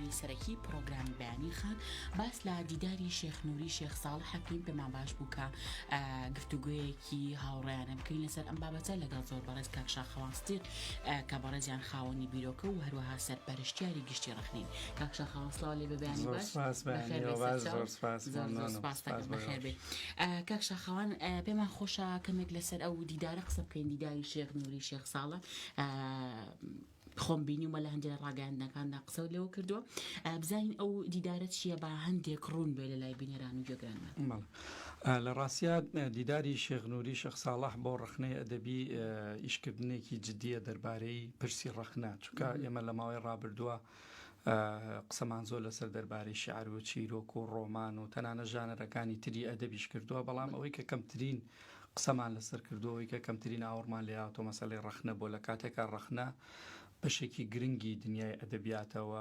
تەوەری سەرەکی پڕۆگرامی بەیانی خاک باس لە دیداری شێخ نوری شێخ ساڵح ئەکەین پێمان باش بوو کە گفتوگۆیەکی هاوڕێیانە بکەین لەسەر ئەم بابەتە لەگەڵ زۆر بەڕێز کاک شاخەوان ستیق کە بەڕێزیان خاوەنی بیرۆکە و هەروەها سەرپەرشتیاری گشتی ڕەخنین کاک شاخەوان سڵاو لێ بێ بەیانی زۆر باش سپاس بەخێر بەیانیەوە بێ باش سەرچاو زۆر سپاس زۆر زۆر مەمنونم سپاس سپاس دەکەم بۆ بەخێر ئێوەش. بێ کاک شاخەوان پێمان خۆشە کەمێک لەسەر ئەو دیدارە قسە بکەین دیداری شێخ نوری شێخ ساڵە خۆم بینیومە لە هەندێک لە ڕاگەیاندنەکاندا قسەو لێوە کردووە بزانین ئەو دیدارە چییە با هەندێک ڕوون بێ لە لای بینەران و گوێگرانمان. بەڵێ. لە ڕاستیا دیداری شێخ نوری شێخ ساڵح بۆ ڕەخنەی ئەدەبی ئیشکردنێکی جدییە دەربارەی پرسی ڕەخنە، چونکە ئێمە لە ماوەی ڕابردووە قسەمان زۆر لەسەر دەربارەی شیعر و چیرۆک و ڕۆمان و تەنانەت ژانەرەکانی تری ئەدەبیش کردووە، بەڵام ئەوەی کە کەمترین قسەمان لەسەر کردووە، ئەوەی کە کەمترین ئاوڕمان لێ هاتووە مەسەلەی ڕەخنە بووە، لە کاتێکا ڕەخنە بەشێکی گرنگی دنیای ئەدەبیاتە و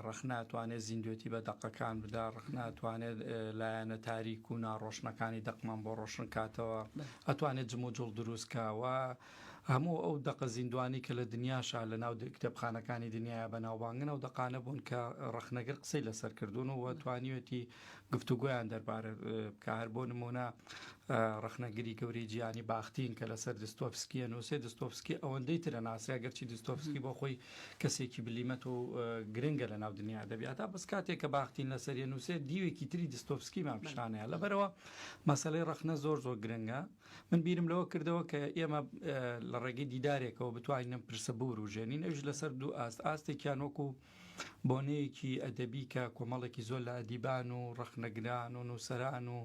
ڕەخنە ئەتوانێت زیندوێتی بە دەقەکان بدا، ڕەخنە ئەتوانێت لایەنە تاریک و ناڕۆشنەکانی دەقمان بۆ ڕۆشن کاتەوە، ئەتوانێت جموجوڵ دروست کا و هەموو ئەو دەقە زیندوانەی کە لە دنیاشا لە ناو کتێبخانەکانی دنیایا بەناوبانگن ئەو دەقانە بوون کە ڕەخنەگر قسەی لەسەر کردوون و توانیوێتی گفتوگۆیان دەربارە بکا. هەر بۆ نموونە ڕەخنەگری گەورەی جیهانی باختین کە لەسەر دستۆفسکی ئەنووسێ، دستۆفسکی ئەوەندەی تر ئەناسرێ، ئەگەرچی دستۆفسکی بۆ خۆی کەسێکی بلیمەت و گرنگە لە ناو دنیای ئەدەبیاتا، بەس کاتێک کە باختین لەسەری ئەنووسێ دیوێکی تری دستۆفسکیمان پیشانەیە. لەبەرئەوە مەسەلەی ڕەخنە زۆر زۆر گرنگە. من بیرم لەوە کردەوە کە ئێمە لە ڕێگەی دیدارێکەوە بتوانین ئەم پرسە بوروژێنین، ئەویش لەسەر دوو ئاست، ئاستێکیان وەکو بۆنەیەکی ئەدەبی کە کۆمەڵێکی زۆر لە ئەدیبان و ڕەخنەگران و نووسەران و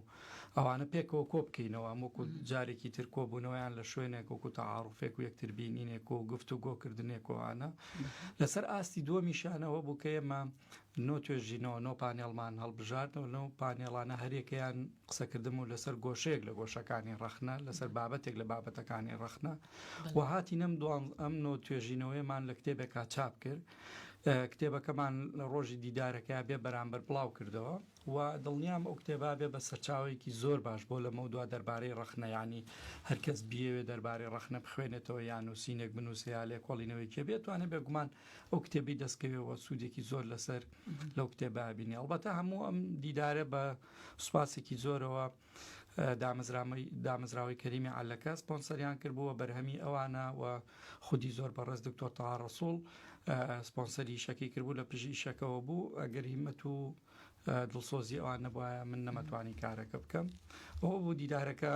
ئەوانە پێکەوە کۆ بکەینەوە، ئەم وەکو جارێکی تر کۆبوونەوەیان لە شوێنێک وەکو تەعاروفێک و یەکتر بینینێک و گفتوگۆکردنێک و ئەوانە. لەسەر ئاستی دووەمیشیانەوە بوو کە ئێمە نۆ توێژینەوە، نۆ پانێڵمان هەڵبژارد و لەو پانێڵانە هەریەکەیان قسەکردن بوو لەسەر گۆشەیەک لە گۆشەکانی ڕەخنە، لەسەر بابەتێک لە بابەتەکانی ڕەخنە و هاتین ئەم دوان ئەم نۆ توێژینەوەیەمان لە کتێبێکا چاپ کرد. کتێبەکەمان لە ڕۆژی دیدارەکەیا بێ بەرامبەر بڵاو کردەوە و دڵنیام ئەو کتێبە بێ بە سەرچاوەیەکی زۆر باش بۆ لەمەودوا دەربارەی ڕەخنە، یانی هەرکەس بیەوێ دەربارەی ڕەخنە بخوێنێتەوە یا نووسینێک بنووسێ یا لێکۆڵینەوەیەکی هەبێ ئەتوانێ بێگومان ئەو کتێبەی دەستکەوێ و سوودێکی زۆر لەسەر لەو کتێبە بینی. ئەڵبەتە هەموو ئەم دیدارە بە سوپاسێکی زۆرەوە دامەزراوەی کەریمی عەلەکە سپۆنسەریان کردبوو بەرهەمی ئەوانە و خودی زۆر بەڕێز دکتۆر تەها ڕەسوڵ سپۆنسەری ئیشەکەی کردبوو لە پشت ئیشەکەوە بوو ئەگەر هیمەت و دڵسۆزی ئەوان نەبوایە من نەمەتوانی کارەکە بکەم. ئەوە بوو دیدارەکە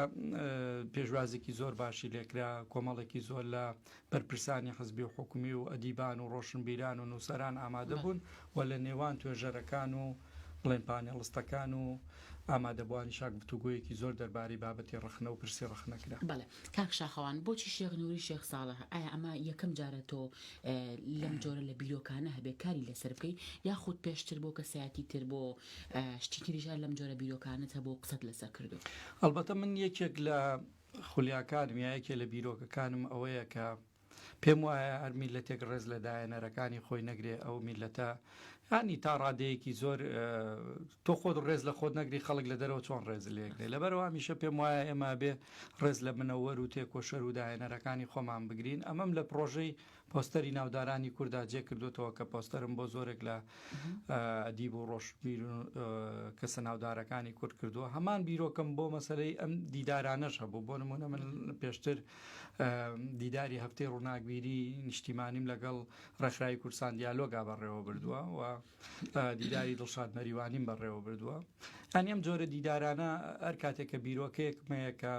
پێشوازێکی زۆر باشی لێکرا، کۆمەڵێکی زۆر لە بەرپرسانی حزبی و حکومی و ئەدیبان و ڕۆشنبیران و نووسەران ئامادە بوون و لە نێوان توێژەرەکان و بڵێن پانێڵستەکان و ئامادەبووانیشا گفتوگۆیەکی زۆر دەربارەی بابەتی ڕەخنە و پرسی ڕەخنە کرا. بەڵێ کاک شاخەوان بۆچی شێخ نوری شێخ ساڵح ئایا ئەمە یەکەم جارە تۆ لەم جۆرە لە بیرۆکانە هەبێ کاری لەسەر بکەی یاخود پێشتر بۆ کەسایەتی تر بۆ شتی تریش هەر لەم جۆرە بیرۆکانەت هەبوو و قسەت لەسەر کردووە؟ ئەڵبەتە من یەکێک لە خولیاکانم یا یەکێ لە بیرۆکەکانم ئەوەیە کە پێم وایە هەر میللەتێک ڕێز لە داهێنەرەکانی خۆی نەگرێ ئەو میللەتە یانی تا ڕادەیەکی زۆر تۆ خۆت ڕێز لە خۆت نەگری خەڵک لە دەرەوە چۆن ڕێز لێگرێ لەبەرەوە هەمیشە پێم وایە ئێمە بێ ڕێز لە منەوەر و تێکۆشەر و داهێنەرەکانی خۆمان بگرین ئەمەم لە پڕۆژەی پۆستەری ناودارانی کوردا جێ کردوتەوە کە پۆستەرم بۆ زۆرێک لە ئەدیب و ڕۆشنبیر و کەسە ناودارەکانی کورد کردووە هەمان بیرۆکەم بۆ مەسەلەی ئەم دیدارانەش هەبوو بۆ نمونە من پێشتر دیداری هەفتەی ڕووناکبیری نیشتیمانیم لەگەڵ ڕێکخراوی کوردستان دیالۆگا بەڕێوە بردووە و دیداری دڵشاد مەریوانیم بەڕێوە بردووە ئەنی ئەم جۆرە دیدارانە هەر کاتێک کە بیرۆکەیەکم هەیە کە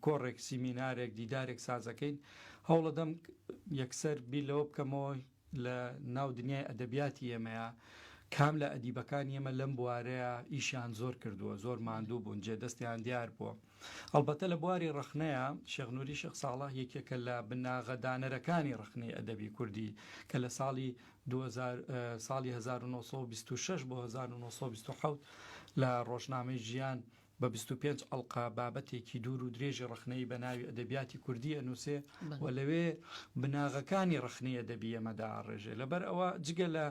کۆڕێک سیمینارێک دیدارێک سازەکەین هەوڵەدەم یەکسەر بیر لەوە بکەمەوە لە ناو دنیای ئەدەبیاتی ئێمەیا کام لە ئەدیبەکانی ئێمە لەم بوارەیا ئیشیان زۆر کردووە، زۆر ماندوو بوون، جێ دەستیان دیار بووە. ئەڵبەتە لە بواری ڕەخنەیا شێخ نوری شێخ ساڵح یەکێکە لە بناغە دانەرەکانی ڕەخنەی ئەدەبی کوردی کە لە ساڵی 2000 ساڵی 1926 بۆ 1927 لە ڕۆژنامەی ژیان بە 25 ئەڵقە بابەتێکی دوور و درێژی ڕەخنەیی بە ناوی ئەدەبیاتی کوردی ئەنووسێ و لەوێ بناغەکانی ڕەخنەی ئەدەبی ئێمە دائەڕێژێ. لەبەر ئەوە جگە لە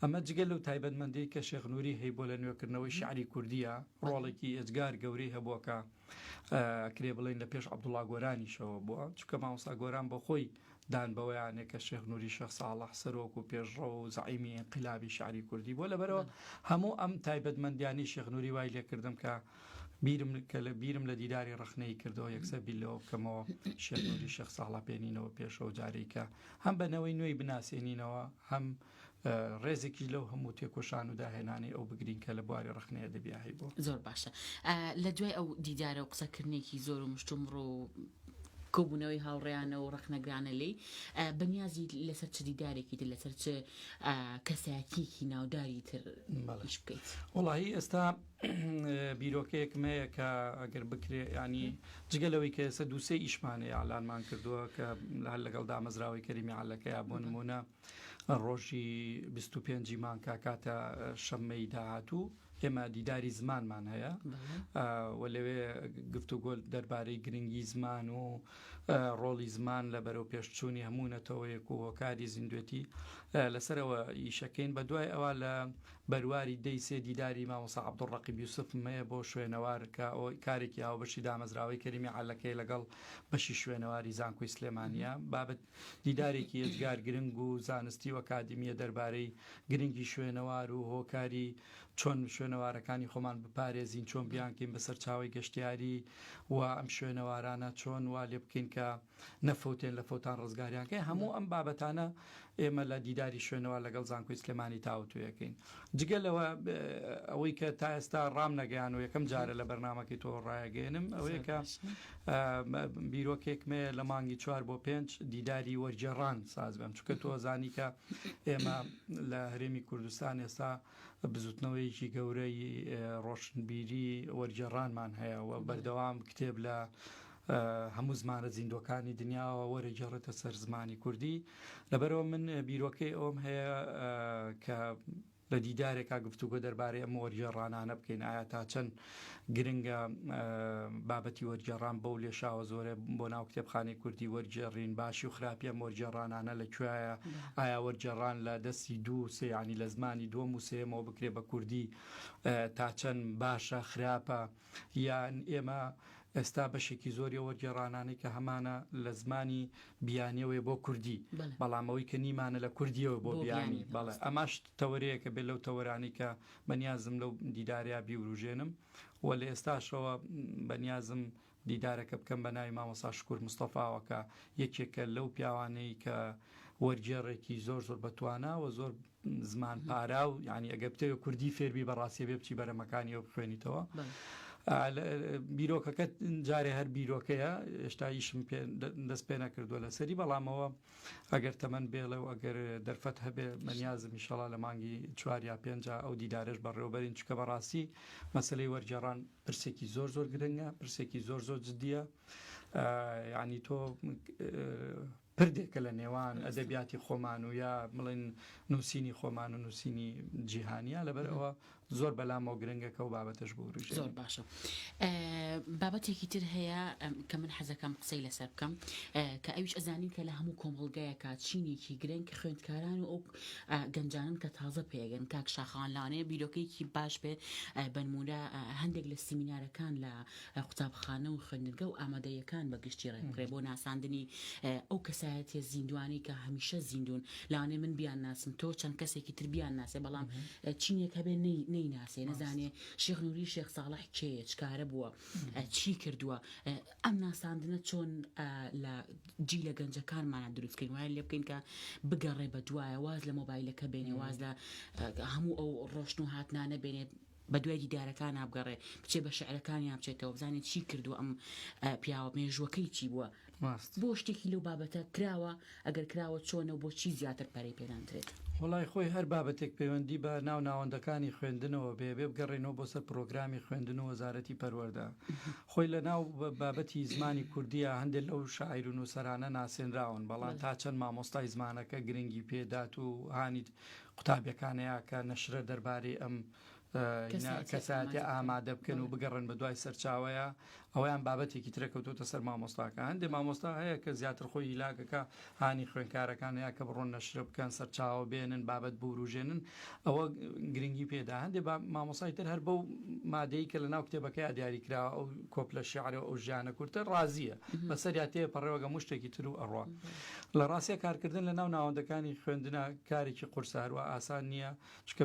ئەمە جگە لەو تایبەتمەندیەی کە شێخ نوری هەیبووە لە نوێکردنەوەی شیعری کوردییا ڕۆڵێکی ئێجگار گەورەی هەبووە کە ئەکرێ بڵێین لە پێش عەبدوڵا گۆرانیشەوە بووە چونکە مامۆستا گۆران بۆ خۆی دان بەوەیانێ کە شێخ نوری شێخ ساڵح سەرۆک و پێشڕەو و زەعیمی ئینقلابی شعری کوردی بووە لەبەرئەوە هەموو ئەم تایبەتمەندیانەی شێخ نوری وای لێکردم کە بیرم کە لە بیرم لە دیداری ڕەخنەیی کردەوە یەکسەر بیر لەوە بکەمەوە شێخ نوری شێخ ساڵح بێنینەوە پێشەوە جارێک کە هەم بە نەوەی نوێی بناسێنینەوە هەم ڕێزێکیش لەو هەموو تێکۆشان و داهێنانەی ئەو بگرین کە لە بواری ڕەخنەی ئەدەبیا هەیبووە. زۆر باشە. لە دوای ئەو دیدارە و قسەکردنێکی زۆر و مشتومڕ و کۆبوونەوەی هاوڕێیانە و ڕەخنەگرانە لێی، بەنیازی لەسەر چ دیدارێکی تر، لەسەر چ کەسایەتییەکی ناوداری تر ئیش بکەیت؟ وەڵاهی ئێستا بیرۆکەیەکم هەیە کە ئەگەر بکرێ ینی جگە لەوەی کە ئێستا دووسێ ئیشمان هەیە ئالانمان کردووە کە هەر لەگەڵ دامەزراوەی کەریمی عەلەکەیا بۆ نمونە ڕۆژی 25 ی مانگ کاکاتە شەممەی داهاتوو ئێمە دیداری زمانمان هەیە و لەوێ گفتوگۆ دەربارەی گرنگی زمان و ڕۆڵی زمان لە بەرەو پێشچوونی هەموو نەتەوەیەک و هۆکاری زیندوێتی لەسەرەوە ئیشەکەین بە دوای ئەوە لە بەرواری دەی سێ دیداری مامۆسا عەبدولڕەقیب یوسفم هەیە بۆ شوێنەوار کە کارێکی هاوبەشی دامەزراوەی کەریمی عەلەکەی لەگەڵ بەشی شوێنەواری زانکۆی سلێمانیە بابەت دیدارێکی ئێجگار گرنگ و زانستی و ئەکادیمیە دەربارەی گرنگی شوێنەوار و هۆکاری چۆن شوێنەوارەکانی خۆمان بپارێزین چۆن بیانکەین بە سەرچاوەی گەشتیاری و ئەم شوێنەوارانە چۆن وا لێ بکەین کە نەفەوتێن لە فەوتان ڕزگاریان کەین هەموو ئەم بابەتانە ئێمە لە دیداری شوێنەوار لەگەڵ زانکۆی سلێمانی تاوتوێ ئەکەین جگە لەوە ئەوەی کە تا ئێستا ڕام نەگەیان و یەکەم جارە لە بەرنامەکەی تۆ ڕایەگەێنم ئەوەیە کە بیرۆکێکمەیە لە مانگی چوار بۆ پێنج دیداری وەرگێڕان ساز بم چونکە تۆ زانی کە ئێمە لە هەرێمی کوردستان ئێستا بزوتنەوەیەکی گەورەی ڕۆشنبیری وەرگێڕانمان هەیە و بەردەوام کتێب لە هەموو زمانە زیندوەکانی دنیاوە وەرەگێڕێتە سەر زمانی کوردی لەبەرەوە من بیرۆکەی ئەوم هەیە کە لە دیدارێکا گفتوگۆ دەربارەی ئەم وەرگێڕانانە بکەین ئایا تا چەند گرنگە بابەتی وەرگێڕان بەو لێشاوە زۆرە بۆ ناو کتێبخانەی کوردی وەرگێڕین باشی و خراپی ئەم وەرگێڕانانە لە کوێیە ئایا وەرگێڕان لە دەستی دوو سێ یانی لە زمانی دووەم و سێیەمەوە بکرێ بە کوردی تا چەند باشە خراپە یان ئێمە ئێستا بەشێکی زۆری ئەو وەرگێڕانانەی کە هەمانە لە زمانی بیانیەوەیە بۆ کوردی بەڵام ئەوەی کە نیمانە لە کوردیەوە بۆ بیانی بەڵێ ئەمەش تەوەرەیەکە بێت لەو تەوەرانەی کە بەنیازم لەو دیدارەیا بیوروژێنم و لە ئێستاشەوە بەنیازم دیدارەکە بکەم بە ناوی مامۆستا شکور مستەفاوە کە یەکێکە لەو پیاوانەی کە وەرگێڕێکی زۆر زۆر بەتوانا و زۆر زمان پاراو یعنی ئەگەر بتەوێت کوردی فێربی بەڕاستیە بێ بچی بەرەمەکانیەوە بخوێنیتەوە بیرۆکەکە جارێ هەر بیرۆکەیە هێشتا ئیشم دەست پێ نەکردووە لەسەری بەڵامەوە ئەگەر تەمەن بێڵێ و ئەگەر دەرفەت هەبێ بەنیازم ئیشەڵا لە مانگی چوار یا پێنجا ئەو دیدارەش بەڕێوەبەرین چونکە بەڕاستی مەسەلەی وەرگێڕان پرسێکی زۆر زۆر گرنگە پرسێکی زۆر زۆر جدیە یعنی تۆ پردێکە لە نێوان ئەدەبیاتی خۆمان و یا بڵێن نووسینی خۆمان و نووسینی جیهانیە لەبەر ئەوە زۆر بەلامەوە گرنگە کە ئەو بابەتەش بوروژێنین. زۆر باشە بابەتێکی تر هەیە کە من حەزەکەم قسەی لەسەر بکەم کە ئەویش ئەزانین کە لە هەموو کۆمەڵگایەکە چینێکی گرنگ خوێندکاران و ئەو گەنجانن کە تازە پێگەن کاک شاخەوان لەوانەیە بیرۆکەیەکی باش بێ بەنمونە هەندێک لە سیمینارەکان لە قوتابخانە و خوێندنگە و ئامادەیەکان بە گشتی ڕێکبخرێ بۆ ناساندنی ئەو کەسایەتیە زیندوانەی کە هەمیشە زیندوون لەوانەیە من بیان ناسم تۆ چەند کەسێکی تر بیان ناسێ بەڵام چینێک هەبێ نەی ناسێ نەزانێ شێخ نوری شێخ ساڵح کێیە چ کارە بووە چی کردووە ئەم ناساندنە چۆن لە جیلە گەنجەکانمانە دروست بکەین وایان لێ بکەین کە بگەڕێ بە دوایە واز لە مۆبایلەکە بێنێ واز لە هەموو ئەو ڕۆشن و هاتنانە بێنێ بە دوای دیدارەکانا بگەڕێ بچێ بە شعرەکانیا بچێتەوە بزانێ چی کردووە ئەم پیاوە مێژووەکەی چی بووە ڕاست. بۆ شتێکی لەو بابەتە کراوە ئەگەر کراوە چۆنە و بۆچی زیاتر پەرەی پێ نادرێت؟ وەڵای خۆی هەر بابەتێک پەیوەندی بە ناو ناوەندەکانی خوێندنەوە بێ بێ بگەڕێینەوە بۆ سەر پرۆگرامی خوێندن و وەزارەتی پەروەردە خۆی لە ناو بابەتی زمانی کوردیە هەندێک لەو شاعیر و نووسەرانە ناسێنراون بەڵام تا چەند مامۆستای زمانەکە گرنگی پێدات و هانی قوتابیەکانەیە کە نەشرە دەربارەی ئەم. کەسایەتی ئامادە بکەن و بگەڕن بە دوای سەرچاوەیە ئەویان بابەتێکی ترە کەوتۆتە سەر مامۆستاکە هەندێ مامۆستا هەیە کە زیاتر خۆی هیلاکەکە هانی خوێنکارەکان یا کە بڕۆن نەشرە بکەن سەرچاوە بێنن بابەت بوروژێنن ئەوە گرنگی پێدا هەندێ مامۆسای تر هەر بەو مادەی کە لە ناو کتێبەکەی دیاری کراوە ئەو کۆپلە شعرە ئەو ژیانە کورتە ڕازیە بەسەریا تێ پەڕێوەگە مشتێکی تر و ئەڕوا لە ڕاستە کارکردن لە ناو ناوەندەکانی خوێندنە کارێکی قورسە هەروە ئاسان نییە چونکە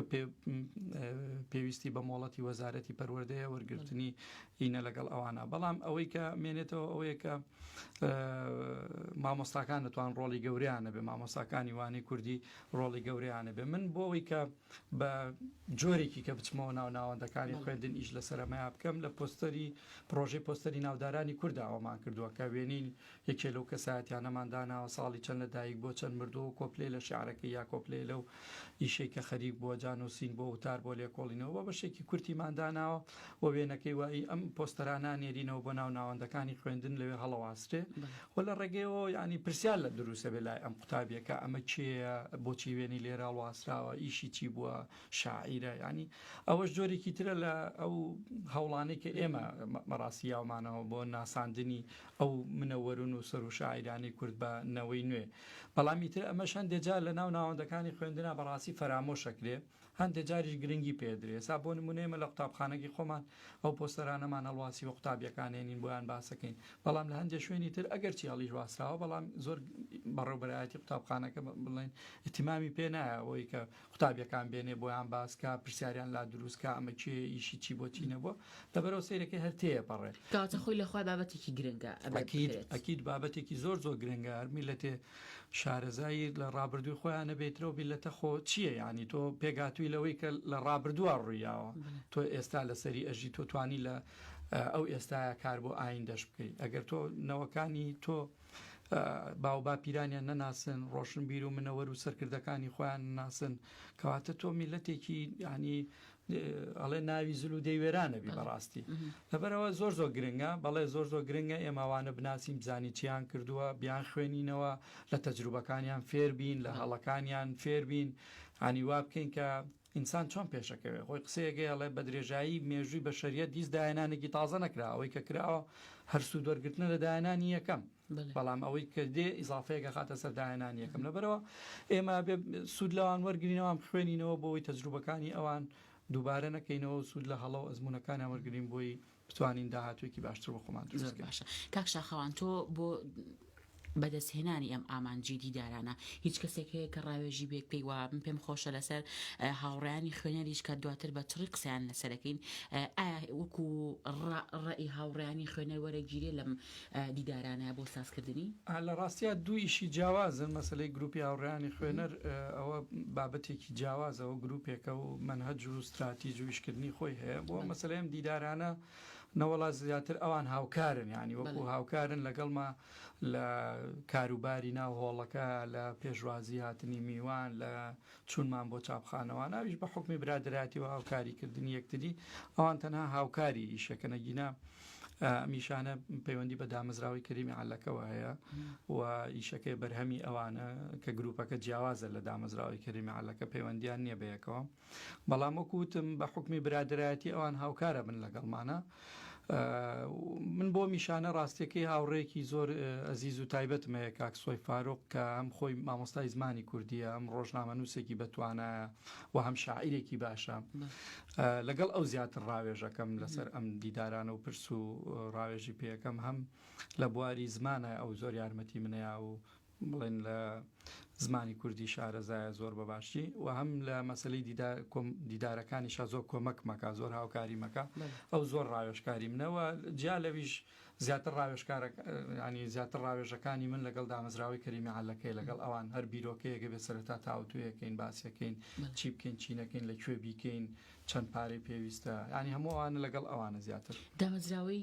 پێویستی بە مۆڵەتی وەزارەتی پەروەردەیە وەرگرتنی ئینە لەگەڵ ئەوانە بەڵام ئەوەی کە مێنێتەوە ئەوەیە کە مامۆستاکان دەتوان ڕۆڵی گەوریان نەبێ مامۆستاکانی وانەی کوردی ڕۆڵی گەوریان نەبێ من بۆ ئەوەی کە بە جۆرێکی کە بچمەوە ناو ناوەندەکانی خوێندن ئیش لەسەرەمەیا بکەم لە پۆستەری پرۆژەی پۆستەری ناودارانی کورداوەمان کردووە کە وێنەی یەکێ لەو کەسایەتیانەمان داناوە ساڵی چەند لە دایک بووە چەند مردووە و کۆپلەی لە شیعرەکەی یا کۆپلەی لەو ئیشەی کە خەریک بووە جا نووسین بۆ وتار بۆ لێکۆڵینەوە بە بەشێکی کورتیمان داناوە و وێنەکەی و ئەم پۆستەرانە ئەنێرینەوە بۆ ناو ناوەندەکانی خوێندن لەوێ هەڵەواسرێ و لە ڕێگەیەوە یانی پرسیار لە دروستە بێ لای ئەم قوتابیەکە ئەمە کێیە بۆچی وێنەی لێرە هەڵواسراوە ئیشی چی بووە شاعیرە یانی ئەوەش جۆرێکی ترە لە ئەو هەوڵانەی کە ئێمە بەڕاستی یاومانەوە بۆ ناساندنی ئەو منەوەر و نووسەر و شاعیرانەی کورد بە نەوەی نوێ. بەڵام ئیتر ئەمەش هەندێ جار لە ناو ناوەندەکانی خوێندنا بەڕاستی فەرامۆش ئەکرێ، هەندێ جاریش گرنگی پێ ئەدرێ. ئێستا بۆ نموونە ئێمە لە قوتابخانەکەی خۆمان ئەو پۆستەرانەمان هەڵواسیوە قوتابییەکان هێنین بۆیان باسەکەین، بەڵام لە هەندێ شوێنی تر ئەگەرچی هەڵیش واسراوە بەڵام زۆر بەڕێوبەرایەتی قوتابخانەکە بڵێن ئیهتیمامی پێ نایە ئەوەی کە قوتابیەکان بێنێ بۆیان باس کا پرسیاریان لا دروست کا ئەمە کێیە ئیشی چی بۆ چی نەبووە لەبەرەوە سەیرەکەی هەر تێیەپەڕێ. کەواتە خۆی لە خۆی بابەتێکی گرنگە ئەبێ ئەکید بکرێت. ئەکید بابەتێکی زۆر زۆر گرنگە هەر میللەتێ شارەزایی لە ڕابردووی خۆیان نەبێترەوە میللەتە خۆ چییە یانی تۆ پێکهاتووی لەوەی کە لە ڕابردووە ڕوویاوە تۆ ئێستا لەسەری ئەژی تۆ توانی لە ئەو ئێستایا کار بۆ ئایندەش بکەی ئەگەر تۆ نەوەکانی تۆ باوباپیرانیان نەناسن، ڕۆشنبیر و منەوەر و سەرکردەکانی خۆیان نەناسن، کەواتە تۆ میلەتێکی ینی ئەڵێ ناوی زل و دەیوێرانە بی بەڕاستی. لەبەرەوە زۆر زۆر گرنگە، بەڵێ زۆر زۆر گرنگە ئێمە ئەوانە بناسین، بزانین چیان کردووە، بیان خوێنینەوە، لە تەجروبەکانیان فێر بین، لە هەڵەکانیان فێر بین، ینی وا بکەین کە ئینسان چۆن پێشەکەوێ؟ خۆی قسەیەک هەیە ئەڵێ بە درێژایی مێژووی بەشەریەت هیچ داهێنانێکی تازە نەکرا، ئەوەی کە کراوە هەر سوود وەرگرتنە لە داهێنانی یەکەم، بەڵام ئەوەی کە دێ ئیزافەیەک ئەخاتە سەر داهێنانی یەکەم. لەبەرئەوە ئێمە ئەبێ سوود لەوان وەرگرین، ئەوان بخوێنینەوە بۆ ئەوەی تەجروبەکانی ئەوان دووبارە نەکەینەوە و سوود لە هەڵە و ئەزموونەکانیان وەرگرین بۆی بتوانین داهاتوویەکی باشتر بۆ خۆمان دروست زۆر بکەین. باشە کاک شاخەوان تۆ بۆ بەدەستهێنانی ئەم ئامانجی دیدارانە هیچ کەسێک هەیە کە ڕاوێژی بێ پێی وا من پێم خۆشە لەسەر هاوڕێیانی خوێنەریش کە دواتر بە چڕی قسەیان لەسەرەکەین ئایا وەکو ڕەئی هاوڕێیانی خوێنەر وەرەگیرێ لەم دیدارانە بۆ سازکردنی؟ لە ڕاستیا دوو ئیشی جیاوازن مەسەلەی گروپی هاوڕێیانی خوێنەر ئەوە بابەتێکی جیاوازە ئەوە گروپێکە و مەنهەج و ستراتیج و ئیشکردنی خۆی هەیە بۆ مەسەلەی ئەم دیدارانە نەوەڵا زیاتر ئەوان هاوکارن یانی وەکو هاوکارن لەگەڵما لە کاروباری ناو هۆڵەکە لە پێشوازی هاتنی میوان لە چوونمان بۆ چاپخانەوان ئەویش بە حوکمی برادەرایەتی و هاوکاری کردنی یەکتری ئەوان تەنها هاوکاری ئیشەکەنە گینا ئەم ئیشانە پەیوەندی بە دامەزراوەی کەریمی عەلەکەوە هەیە و ئیشەکەی بەرهەمی ئەوانە کە گروپەکە جیاوازە لە دامەزراوەی کەریمی عەلەکە پەیوەندیان نییە بەیەکەوە بەڵام وەکو وتم بە حوکمی برادەرایەتی ئەوان هاوکارە بن لەگەڵمانە من بۆ میشانە ڕاستیەکەی هاوڕێیەکی زۆر ئەزیز و تایبەتم هەیە کاک سۆی فاروق کە هەم خۆی مامۆستای زمانی کوردیە هەم ڕۆژنامەنووسێکی بەتوانایە و هەم شاعیرێکی باشە لەگەڵ ئەو زیاتر ڕاوێژەکەم لەسەر ئەم دیدارانە و پرس و ڕاوێژی پێەکەم هەم لە بواری زمانە ئەو زۆر یارمەتی منەیە و بڵێن لە زمانی کوردی شارەزایە زۆر بە باشی و هەم لە مەسەلەی دیدارەکانیشا زۆر کۆمەک مەکا زۆر هاوکاری مەکا ئەو زۆر ڕاوێژکاری منە و جیا لەویش زیاتر ڕاوێژکارە ینی زیاتر ڕاوێژەکانی من لەگەڵ دامەزراوەی کەریمی عەلەکەی لەگەڵ ئەوان هەر بیرۆکەیەکە بێ سەرەتا تاوتوێیەکەین باسیەکەین چی بکەین چی نەکەین لە کوێ بیکەین چەند پارەی پێویستە یانی هەموو ئەوانە لەگەڵ ئەوانە زیاتر. دامەزراوەی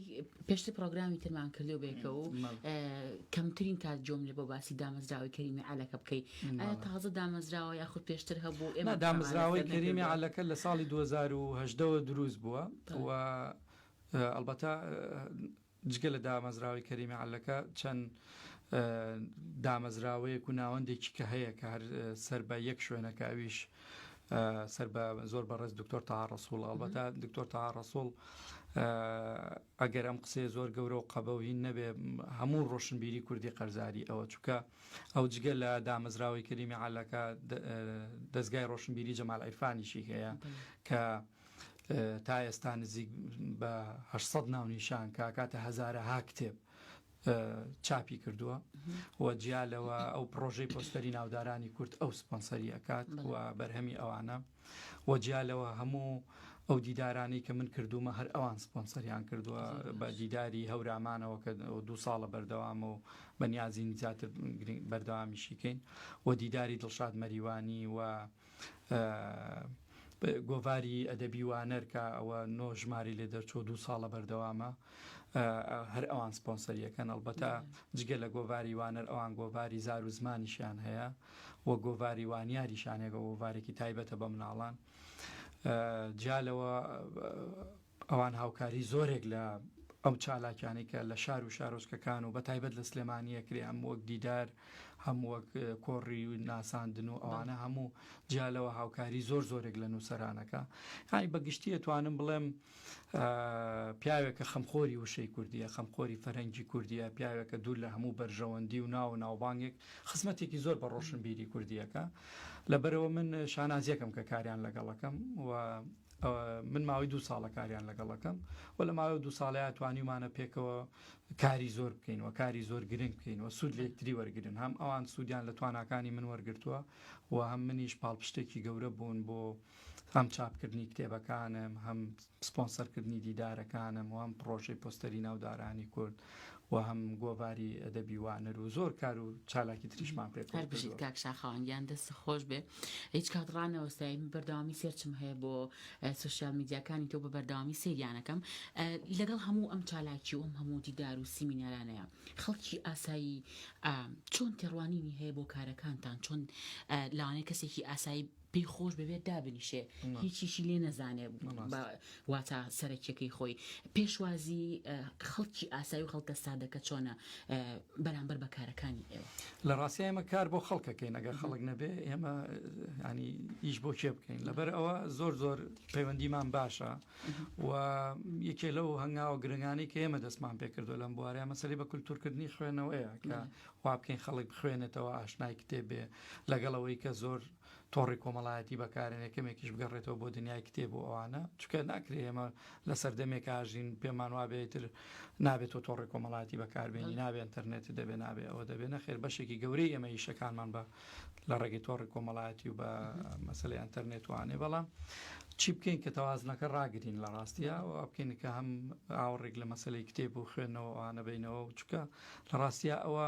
پێشتر پرۆگرامی ترمان کردو بێکە و کەمترین کات جۆم لێ بۆ باسی دامەزراوەی کەریمی عەلەکە بکەی ئایا تازە دامەزراوە یاخود پێشتر هەبوو ئێمە دامەزراوەی کەریمی عەلەکە لە ساڵی 2018 ەوە دروست بووە و ئەڵبەتە جگە لە دامەزراوەی کەریمی عەلەکە چەند دامەزراوەیەک و ناوەندێکی کە هەیە کە هەر سەر بە یەک شوێنەکە ئەویش. سەر بە زۆر بەڕێز دکتۆر تەها ڕەسوڵ ئەڵبەتە دکتۆر تەها ڕەسوڵ ئەگەر ئەم قسەیە زۆر گەورە و قەبە و هین نەبێ هەموو ڕۆشنبیری کوردی قەرزاری ئەوە چونکە ئەو جگە لە دامەزراوەی کەریمی عەلەکە دەستگای ڕۆشنبیری جەمال عیرفانیشی هەیە کە تا ئێستا نزیک بە 800 ناونیشان کە کاتە هەزارەها کتێب چاپی کردووە و جیا لەوە ئەو پرۆژەی پۆستەری ناودارانی کورد ئەو سپۆنسەری ئەکات و بەرهەمی ئەوانە و جیا لەوە هەموو ئەو دیدارانەی کە من کردومە هەر ئەوان سپۆنسەریان کردووە بە دیداری هەورامانەوە کە دو ساڵە بەردەوامە و بەنیازین زیاتر بەردەوامیشیکەین و دیداری دڵشاد مەریوانی و گۆڤاری ئەدەبی وانەر کە ئەوە نۆ ژماری لێ دەرچوو دوو ساڵە بەردەوامە هەر ئەوان سپۆنسەریەکەن ئەڵبەتە جگە لە گۆڤاری وانەر ئەوان گۆڤاری زار و زمانیشیان هەیە و گۆڤاری وانیاریشان هەیە گۆڤارێکی تایبەتە بە مناڵان جیا لەوە ئەوان هاوکاری زۆرێک لە ئەو چالاکیانەی کە لە شار و شارۆچکەکان و بە تایبەت لە سلێمانیە کرێ هەم وەک دیدار هەم وەک کۆڕی و ناساندن و ئەوانە هەموو جیا لەوە هاوکاری زۆر زۆرێک لە نووسەرانەکە های بە گشتی ئەتوانم بڵێم پیاوێکە خەمخۆری وشەی کوردیە خەمخۆری فەرەنگی کوردیە پیاوێکە دوور لە هەموو بەرژەوەندی و ناو و ناوبانگێک خزمەتێکی زۆر بە ڕۆشنبیری کوردیەکە لەبەرەوە من شانازیەکەم کە کاریان لەگەڵەکەم و من ماوەی دوو ساڵە کاریان لەگەڵەکەم و لە ماوەی دوو ساڵەیە توانیومانە پێکەوە کاری زۆر بکەین و کاری زۆر گرنگ بکەین و سوود لە یەکتری وەرگن هەم ئەوان سوودیان لە تواناکانی من وەرگتووە و هەم منیش پاڵپشتێکی گەورە بوون بۆ هەم چاپکردنی کتێبەکانم هەم سپۆنسەرکردنی دیدارەکانم و هەم پڕۆژەی پۆستەری ناودارانی کورد و هەم گۆڤاری ئەدەبی وانەر و زۆر کار و چالاکی تریشمان پێکەوە هەر بژیت کردووە. کاک شاخەوان گیان دەست خۆش بێ هیچ کات ڕانەوەستای من بەردەوامی search م هەیە بۆ سۆشیال میدیاکانی تۆ بە بەردەوامی سەیریانەکەم لەگەڵ هەموو ئەم چالاکی و ئەم هەموو دیدار و سیمینارانەیە خەڵکی ئاسایی چۆن تێڕوانینی هەیە بۆ کارەکانتان چۆن لەوانەیە کەسێکی ئاسایی پێی خۆش ببێت دابنیشێ هیچیشی لێ نەزانێ بە واتا سەرەکیەکەی خۆی پێشوازی خەڵکی ئاسایی و خەڵکە سادەکە چۆنە بەرامبەر بە کارەکانی ئێوە؟ لە ڕاستیا ئێمە کار بۆ خەڵکەکەین ئەگەر خەڵک نەبێ ئێمە ینی ئیش بۆ کێ بکەین لەبەر ئەوە زۆر زۆر پەیوەندیمان باشە و یەکێ لەو هەنگاوە گرنگانی کە ئێمە دەستمان پێکردو لەم بوارە مەسەلی بە کولتورکردنی خوێنەوەیە کە وا بکەین خەڵک بخوێنێتەوە ئاشنای کتێب بێ لەگەڵ ئەوەی کە زۆر تۆڕی کۆمەڵایەتی بەکارێنێ کەمێکیش بگەڕێتەوە بۆ دنیای کتێب و ئەوانە چکە ناکرێ ئێمە لە سەردەمێک ئاژین پێمان وابێ تر نابێت تۆ تۆڕی کۆمەڵایەتی بەکاربێنی نابێ ئینتەرنێت دەبێ نابێ ئەوە دەبێ نەخێر بەشێکی گەورەی ئێمە ئیشەکانمان بە لە ڕێگەی تۆڕی کۆمەڵایەتی و بە مەسلەی ئەتەرنێت وانێ بەڵام چی بکەین کە تەوازنەکە ڕاگرین لە ڕاستیە و بکەین کە هەم ئاوڕێک لە مەسلەی کتێب و خوێندنەوە ئەوانە بینەوە و چکە لە ڕاستیا ئەوە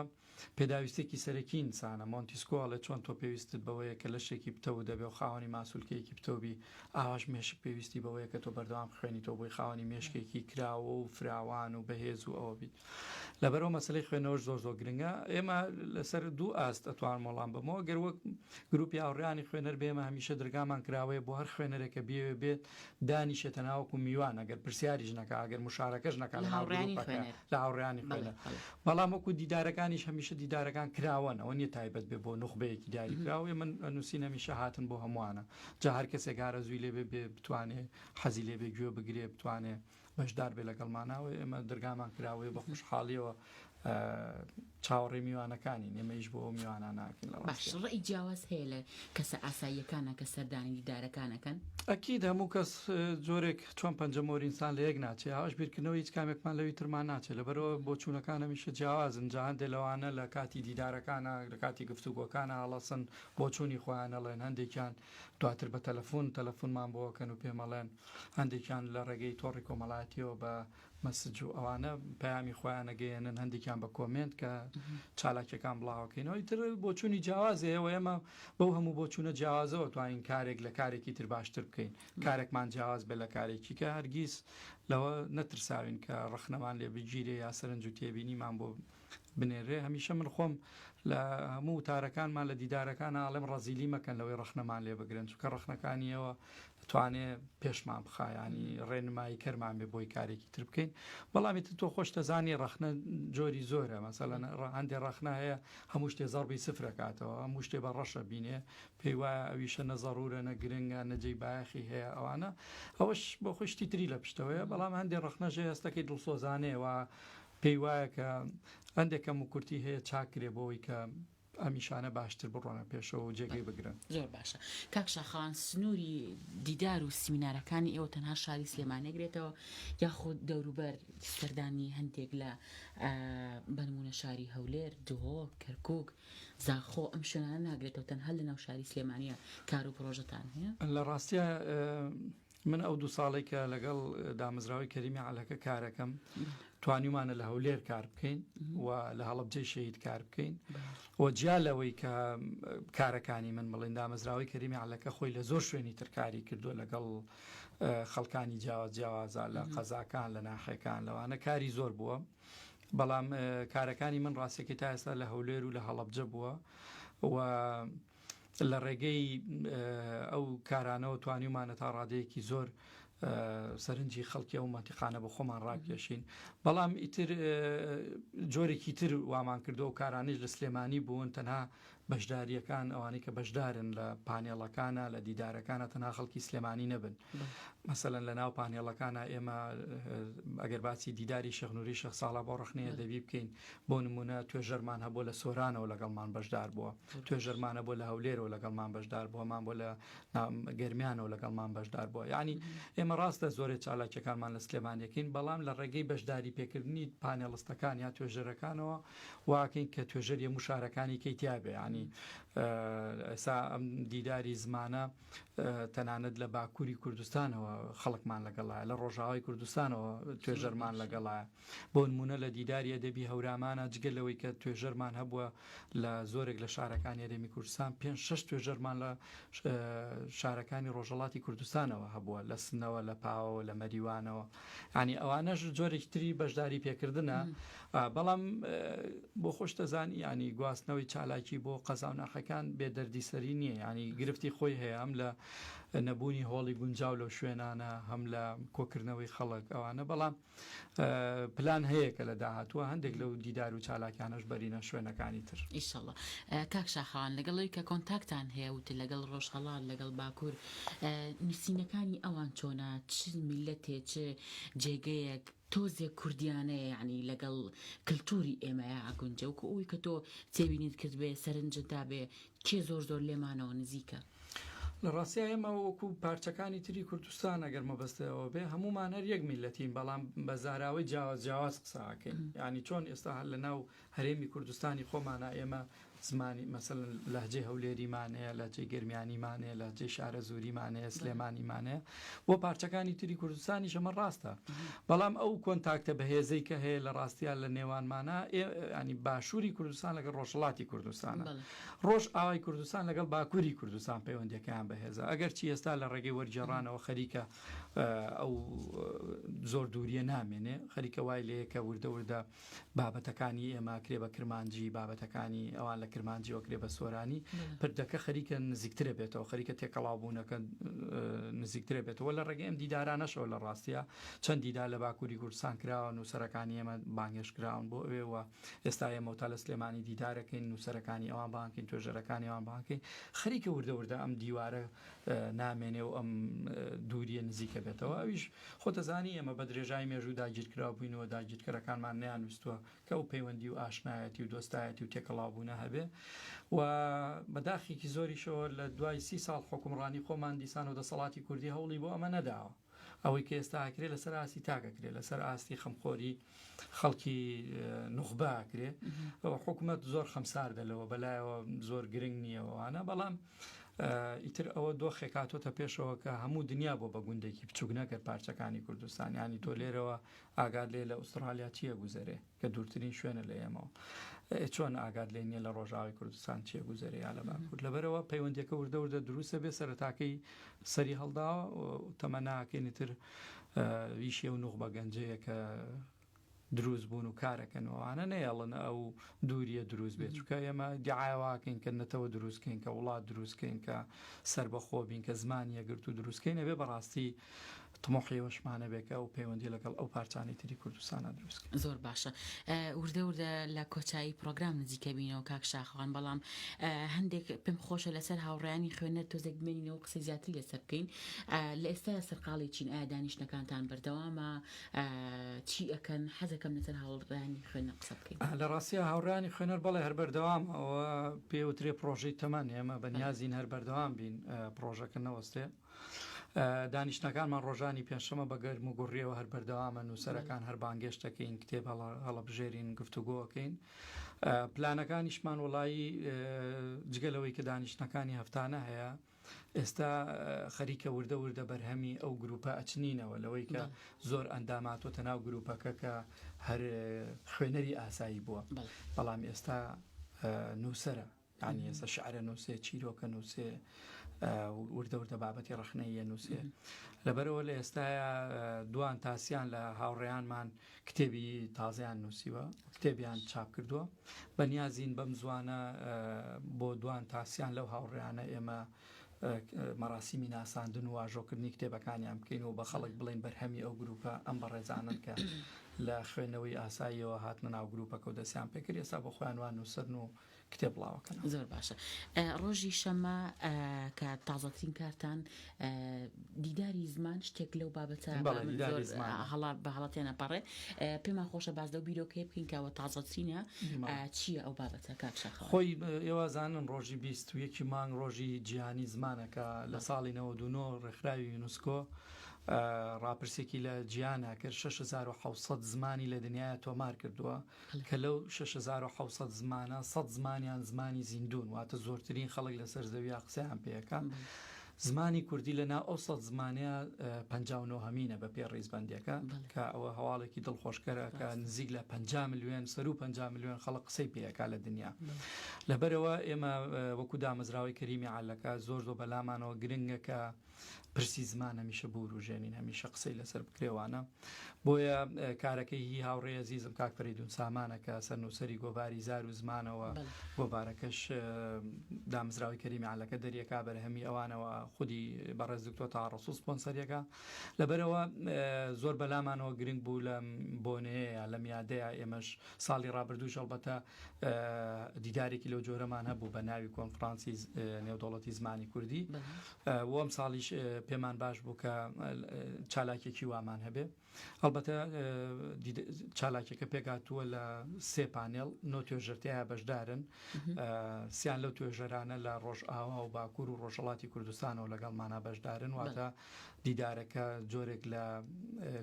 پێداویستێکی سەرەکی ئینسانە، مۆنتیسکۆ ئەڵێ چۆن تۆ پێویستت بەوەیە کە لەشێکی پتەوت هەبێ و خاوەنی ماسولکەیەکی پتەو بی، ئاواش مێشک پێویستی بەوەیە کە تۆ بەردەوام بخوێنیتەوە بۆی خاوەنی مێشکێکی کراوە و فراوان و بەهێز و ئەوە بیت. لەبەرئەوە مەسەلەی خوێندنەوەش زۆر زۆر گرنگە. ئێمە لەسەر دوو ئاست ئەتوانم وەڵام بەمەوە، گەر وەک گروپی هاوڕێیانی خوێنەر بێ ئێمە هەمیشە دەرگامان کراوەیە بۆ هەر خوێنەرێک کە بیەوێ بێت دانیشێ تەنها وەکو میوان ئەگەر پرسیاریش نەکا ئەگەر مشارەکەش نەکا لە لەناو هاوڕێیانی گروپەکە خوێنەر. لە هاوڕێیانی بەڵێ خوێنەر. بەڵێ. بەڵام وەکو دیدارەکانیش هەمیشە دیدارەکان کراوەن ئەوە نیە تایبەت بێ بۆ نوخبەیەکی دیاریکراو ئێمە نووسین هەمیشە هاتن بۆ هەمووانە جا هەر کەسێک ئارەزووی لێ بێ بێ بتوانێ حەزی لێ بێ گوێ بگرێ بتوانێ بەشدار بێ لەگەڵمانا و ئێمە دەرگامان کراوەیە بە خۆشحاڵیەوە چاوەڕێی میوانەکانین ئێمە ئیش بۆ ئەو میوانانە ئەکەین لە باش ڕاستیا. ڕێی جیاواز هەیە لە کەسە ئاساییەکانە کە سەردانی دیدارەکان ئەکەن؟ ئەکید هەموو کەس جۆرێک چۆن پەنجەمۆری ئینسان لە یەک ناچێ ئاواش بیرکردنەوەی هیچ کامێکمان لەوی ترمان ناچێ لەبەرئەوە بۆچوونەکان هەمیشە جیاوازن جا هەندێ لەوانە لە کاتی دیدارەکانا لە کاتی گفتوگۆکانا هەڵەسن بۆچوونی خۆیان ئەڵێن هەندێکیان دواتر بە تەلەفون تەلەفونمان بۆ ئەکەن و پێم ئەڵێن هەندێکیان لە ڕێگەی تۆڕی کۆمەڵایەتیەوە بە message و ئەوانە پەیامی خۆیان ئەگەیەنن هەندێکیان بە comment کە چالاکیەکان بڵاوەکەینەوە ئیتر بۆچوونی جیاواز هەیە و ئێمە بەو هەموو بۆچوونە جیاوازەوە توانین کارێک لە کارێکی تر باشتر بکەین کارێکمان جیاواز بێت لە کارێکی کە هەرگیز لەوە نەترساوین کە ڕەخنەمان لێ بگیرێ یا سەرنج و تێبینیمان بۆ بنێرێ. هەمیشە من خۆم لە هەموو وتارەکانمان لە دیدارەکانا ئەڵێم ڕەزیلی مەکەن لەوەی ڕەخنەمان لێ بگرن، چونکە ڕەخنەکانی ئێوە ئەتوانێ پێشمان بخا، یانی ڕێنمایی کەرمان بێ بۆی کارێکی تر بکەین. بەڵام ئیتر تۆ خۆشت ئەزانی ڕەخنە جۆری زۆرە، مەسەلەن هەندێ ڕەخنە هەیە هەموو شتێ زەڕبی سفر ئەکاتەوە، هەموو شتێ بە ڕەش ئەبینێ، پێی وایە ئەویشە نە زەڕوورە نە گرنگە نە جێی بایەخی هەیە ئەوانە، ئەوەش بۆ خۆی شتی تری لە پشتەوەیە. بەڵام هەندێ ڕەخنەش هەیە هەستەکەی دڵسۆزانەیە و پێی وایە کە هەندێک کەم و کورتی هەیە چاک کرێ بۆ ئەوەی کە ئەم ئیشانە باشتر بڕۆنە پێشەوە و جێگەی بگرن. زۆر باشە کاک شاخەوان سنووری دیدار و سیمینارەکانی ئێوە تەنها شاری سلێمانی ئەگرێتەوە یاخود دەوروبەر سەردانی هەندێک لە بەنمونە شاری هەولێر، دهۆک، کەرکوک، زاخۆ ئەم شوێنانە ناگرێتەوە تەنها لەناو شاری سلێمانیە کار و پرۆژەتان هەیە؟ لە ڕاستیا من ئەو دوو ساڵەی کە لەگەڵ دامەزراوەی کەریمی عەلەکە کارەکەم توانیومانە لە هەولێر کار بکەین و لە هەڵەبجەی شەهید کار بکەین و جیا لەوەی کە کارەکانی من بڵین دامەزراوەی کەریمی عەلەکە خۆی لە زۆر شوێنی ترکاری کردووە لەگەڵ خەڵکانی جیاواز جیاوازە لە قەزاکان لە ناحەکان لەوانە کاری زۆر بووە بەڵام کارەکانی من ڕاستەکەی تا ئێستا لە هەولێر و لە هەڵەبجە بووە و لە ڕێگەی ئەو کارانەوە توانیومانە تا ڕادەیەکی زۆر سەرنجی خەڵکی ئەو مەنتیقانە بۆ خۆمان ڕاکێشین بەڵام ئیتر جۆرێکی تر وامان کردو ئەو کارانیش لە سلێمانی بوون تەنها بەشداریەکان ئەوانەی کە بەشدارن لە پانێڵەکانە لە دیدارەکانە تەنها خەڵکی سلێمانی نەبن مەسەلەن لە ناو پانێڵەکانە ئێمە ئەگەر باسی دیداری شێخ نوری شێخ ساڵا بۆ ڕخنەیە دەبی بکەین بۆ نمونە توێژەرمان هەبوو لە سۆرانەوە لەگەڵمان بەشدار بووە توێژەرمان هەبووە لە هەولێرەوە لەگەڵمان بەشدار بووە مان بۆ لە گەرمیانەوە لەگەڵمان بەشدار بووە یعنی ئێمە ڕاستە زۆرێ چالاکیەکانمان لە سلێمانیەکەین بەڵام لە ڕێگەی بەشداری پێکردنی پانێڵستەکان یا توێژەرەکانەوە واکەین کە توێژەر هەموو شارەکانی کەی تیاابێ ینی ئێسا ئەم دیداری زمانە تەنانەت لە باکووری کوردستانەوە خەڵکمان لەگەڵایە لە ڕۆژاوای کوردستانەوە توێژەرمان لەگەڵایە بۆ نموونە لە دیداری ئەدەبی هەورامانا جگە لەوەی کە توێژەرمان هەبووە لە زۆرێک لە شارەکانی هەرێمی کوردستان پێنج شەش توێژەرمان لە شارەکانی ڕۆژهەڵاتی کوردستانەوە هەبووە لە سنەوە لە پاوەوە لە مەریوانەوە ینی ئەوانەش جۆرێکی تری بەشداری پێکردنە بەڵام بۆ خۆش دەزانی ینی گواستنەوەی چالاکی بۆ قەزا و ناحەکان بێ دەردی سەری نییە ینی گرفتی خۆی هەیە ئەم لە نەبوونی هۆڵی گونجاو لەو شوێنانە هەم لە کۆکردنەوەی خەڵک ئەوانە بەڵام پلان هەیە کە لە داهاتووە هەندێک لەو دیدار و چالاکیانەش بەرینە شوێنەکانی تر. ئیشەڵا کاک شاخەوان لەگەڵ ئەوی کە کۆنتاکتان هەیە وتت لەگەڵ ڕۆژهەڵات لەگەڵ باکوور نووسینەکانی ئەوان چۆنە چ میللەتێ چ جێگەیەک تۆزێک کوردیانەیە یعنی لەگەڵ کلتوری ئێمەیا ئەگونجێ وەکو ئەوی کە تۆ تێبینیت کردبێ سەرنجت دابێ کێ زۆر زۆر لێمانەوە نزیکە؟ لە ڕاستیا ئێمە وەکو پارچەکانی تری کوردستان ئەگەر مەبەستە ئەوە بێ هەموومان هەر یەک میللەتین بەڵام بە زاراوەی جیاواز جیاواز قسە ئەکەین یانی چۆن ئێستا هەر لە ناو هەرێمی کوردستانی خۆمانە ئێمە زمانی مەسەلەن لەهجەی هەولێریمان هەیە لەهجەی گەرمیانیمان هەیە لەهجەی شارەزووریمان هەیە سلێمانیمان هەیە بۆ پارچەکانی تری کوردستانیش ئەمە ڕاستە بەڵام ئەو کۆنتاکتە بەهێزەی کە هەیە لە ڕاستیا لە نێوانمانە ینی باشووری کوردستان لەگەڵ ڕۆژهەڵاتی کوردستانە ڕۆژئاوای کوردستان لەگەڵ باکووری کوردستان پەیوەندیەکەیان بەهێزە ئەگەرچی ئێستا لە ڕێگەی وەرگێڕانەوە خەریکە ئەو زۆر دووریە نامێنێ خەریکە وای لەیە کە وردە وردە بابەتەکانی ئێمە کرێ بە کرمانجی بابەتەکانی ئەوان لە کرمانجیەوە کرێ بە سۆرانی پردەکە خەریکە نزیکترە بێتەوە خەریکە تێکەڵاو بوونەکە نزیکترە بێتەوە لە ڕێگەی ئەم دیدارانەشەوە لە ڕاستیە چەند دیدار لە باکووری کوردستان کراوە نووسەرەکانی ئێمە بانگهێشت کراون بۆ ئەوێ و ئێستا ئێمە تا لە سلێمانی دیدارەکەین نووسەرەکانی ئەوان بانکەین توێژەرەکانی ئەوان بانکەین خەریکە وردە وردە ئەم دیوارە نامێنێ و ئەم دووریە نزیکە بێتەوە ئەویش خۆتەزانی ئێمە بە درێژای مێژوو داگیرکراو بووینەوە داگیرکەرەکانمان نەیانویستووە کە ئەو پەیوەندی و ئاشنایەتی و دۆستایەتی و تێکەڵاوبوونە هەبێ و بە داخێکی زۆریشەوە لە دوای سی ساڵ حوکمڕانی خۆمان دیسان و دەسەڵاتی کوردی هەوڵی بۆ ئەمە نەداوە ئەوەی کە ئێستا ئەکرێ لەسەر ئاستی تاک ئەکرێ لەسەر ئاستی خەمخۆری خەڵکی نوخبە ئەکرێ حکومەت زۆر خەمساردە لەوە بەلایەوە زۆر گرنگ نییە ئەوانە بەڵام ئیتر ئەوە دۆخێک هاتۆتە پێشەوە کە هەموو دنیا بۆ بە گوندێکی بچوک نەکرد پارچەکانی کوردستان ینی تۆ لێرەوە ئاگات لێ لە ئوسترالیا چییە گوزەرێ کە دوورترین شوێنە لە ئێمەوە چۆن ئاگات لێ نییە لە ڕۆژاوی کوردستان چیە گوزەرێ یا لە باکوور لەبەرەوە پەیوەندیەکە وردە وردە دروستە بێ سەرەتاکەی سەری هەڵداوە تەمەناکەینی تر ویشێ و نوخبە گەنجەیە کە دروست بوون و کارەکەن و ئەوانە نەیەڵن ئەو دووریە دروست بێت چونکە ئێمە دیعای واکەین کە نەتەوە دروست کەین کە وڵات دروست کەین کە سەربەخۆ بین کە زمان یەکگرتوو دروست کەین ئەبێ بەڕاستی تموحی ئەوەشمان هەبێ کە ئەو پەیوەندی لەگەڵ ئەو پارچانەی تری کوردستانا دروست کەین. زۆر باشە وردە وردە لە کۆتایی پڕۆگرام نزیکە بینەوە کاک شاخەوان بەڵام هەندێک پێم خۆشە لەسەر هاوڕێیانی خوێنەر تۆزێک بمێنینەوە قسەی زیاتری لەسەر بکەین لە ئێستا سەرقاڵی چین ئایا دانیشتنەکانتان بەردەوامە چی ئەکەن حەزەکەم لەسەر هاوڕێیانی خوێنەر قسە بکەین. لە ڕاستیا هاوڕێیانی خوێنەر بەڵێ هەر بەردەوام ئەوە پێ وترێ پڕۆژەی تەمەن ئێمە بەنیازین هەر بەردەوام بین پڕۆژەکە نەوەستێ. دانیشتنەکانمان ڕۆژانی پێنجشەمە بە گەرم و گوڕیەوە هەر بەردەوامە نووسەرەکان هەر بانگێشت دەکەین کتێب هەڵەبژێرین گفتوگۆکەین پلانەکانیشمان وڵایی جگە لەوەی کە دانیشتنەکانی هەفتانە هەیە ئێستا خەریکە وردە وردە بەرهەمی ئەو گروپە ئەچنینەوە لەوەی کە زۆر ئەنداماتۆتە ناو گروپەکە کە هەر خوێنەری ئاسایی بووە بەڵام ئێستا نووسرە یانی ئێستا شعرە نووسێ چیرۆکە نووسێ وردە وردە بابەتی ڕخنەیە نووسێ لەبەرەوە لە ئێستاە دوان تاسیان لە هاوڕێیانمان کتێبی تازیان نووسیوە کتێبیان چاپ کردووە بەنیازین بەم زوانە بۆ دوان تاسیان لەو هاوڕێیانە ئێمە مەراسیمی ناساندن و واژۆکردنی کتێبەکانیان بکەین و بە خەڵک بڵێن بەرهەمی ئەو گروپە ئەم بەڕێزانن کە لە خوێندنەوەی ئاساییەوە هاتنە ناو گروپەکە و دەستیان پێکرد ئێستا بۆ خۆیان وان نووسەرن و کتێب بڵاوەکەنەوە. زۆر باشە ڕۆژی شەممە کە تازەترین کارتان دیداری زمان شتێک لەو بابەتە بەڵێ دیداری زمان هەڵا بە هەڵە تێنەپەڕێ پێمان خۆشە باس لەو بیرۆکەیە بکەین کە ئەوە تازەترینە چییە ئەو بابەتە کاک شاخەوان؟ خۆی ئێوە زانن ڕۆژی 21 مانگ ڕۆژی جیهانی زمانە کە لە ساڵی 99 ڕێکخراوی یونسکۆ ڕاپرسێکی لە جیهانا کرد 6700 زمانی لە دنیایا تۆمار کردووە کە لەو 6700 زمانە 100 زمانیان زمانی زیندوون واتە زۆرترین خەڵک لەسەر زەویا قسەیان پێەکە زمانی کوردی لە ناو ئەو سەد زمانەیە 59 هەمینە بە پێ ڕیزبەندیەکە کە ئەوە هەواڵێکی دڵخۆشکەرە کە نزیک لە 50 ملیۆن سەرو 50 ملیۆن خەڵک قسەی پێەکە لە دنیا لەبەرەوە ئێمە وەکو دامەزراوەی کەریمی عەلەکە زۆر زۆر بەلامانەوە گرنگە کە پرسی زمان هەمیشە بوروژێنین هەمیشە قسەی لەسەر بکرێوانە بۆیە کارەکەی هی هاوڕێ ئەزیزم کاک فەریدون سامانە کە سەرنووسەری گۆڤاری زار و زمانەوە گۆڤارەکەش دامزراوی کەریمی عەلەکە دەریەکا بەرهەمی ئەوانەوە خودی بەڕێز دکتۆر تا ڕەسوڵ سپۆنسەریەکە لەبەرەوە زۆر بەلامانەوە گرنگ بوو لەم بۆنەیە لەم یادەیە ئێمەش ساڵی ڕابردووش هەڵبەتە دیدارێکی لەو جۆرەمان هەبوو بە ناوی کۆنفرانسی نێودەوڵەتی زمانی کوردی وەم ساڵیش پێمان باش بوو کە چالاکێکی وامان هەبێ هەڵبەتە چالاکیەکە پێکهاتووە لە سێ پانێڵ نۆ توێژەرتیایە بەشدارن سیان لەو توێژەرانە لە ڕۆژئاوا و باکوور و ڕۆژهەڵاتی کوردستانەوە لەگەڵمانە بەشدارن واتە دیدارەکە جۆرێک لە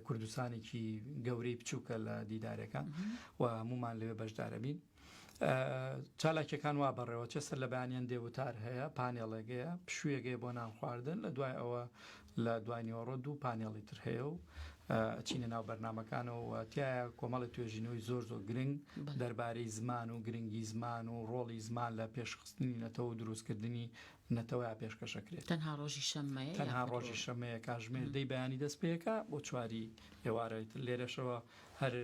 کوردستانێکی گەورەی بچووکە لە دیدارەکە و هەمومان لەوێ بەشدارە بین. چالاکیەکان وا بەڕێوە چێ سەر لە بەیانیان دێ وتار هەیە پانێڵێک هەیە پشوویەک هەیە بۆ نان خواردن لە دوای ئەوە لە دوای نیوەڕۆ دوو پانێڵی تر هەیە و ئەچینە ناو بەرنامەکانەوە و تایە کۆمەڵی توێژینەوەی زۆر زۆر گرنگ دەربارەی زمان و گرنگی زمان و ڕۆڵی زمان لە پێشخستنی نەتەوە و دروستکردنی نەتەوەیا پێشکەشەکرێت. تەنها ڕۆژی شەممەیە تەنها ڕۆژی شەممەیە کاژمێر دەی بەیانی دەست پێکا بۆ چواری ئێوارە لێرەشەوە هەر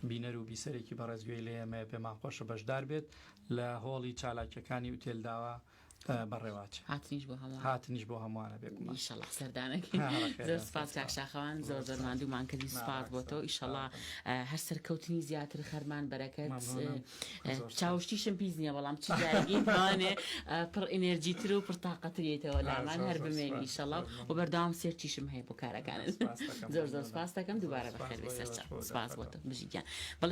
بینەر و بیسەرێکی بەڕێز گوێی لە ئێمەیە پێمان خۆشە بەشدار بێت لە هۆڵی چالاکیەکانی ئوتێل داوا بەڕێواچ هاتنیش بۆ هەمووان هاتنیش بۆ هەمووانە بێگومان ئیشەڵا سەردانەکەی زۆر سپاس کاک شاخەوان زۆر زۆر ماندوومان کردی سپاس بۆ تۆ ئیشەڵا هەر سەرکەوتنی زیاتر خەرمان بەرەکەت چاوشتیشم پیس نییە بەڵام چ جارێکی توانێ پڕ ئینێرجی تر و پڕ تاقەتر یەیتەوە لامان هەر بمێنی ئیشەڵا و بەردەوام سێرچیشم هەیە بۆ کارەکانت زۆر زۆر سپاس دەکەم دووبارە بەخێر بێی سەرچاو سپاس بۆ تۆ بژی گیان.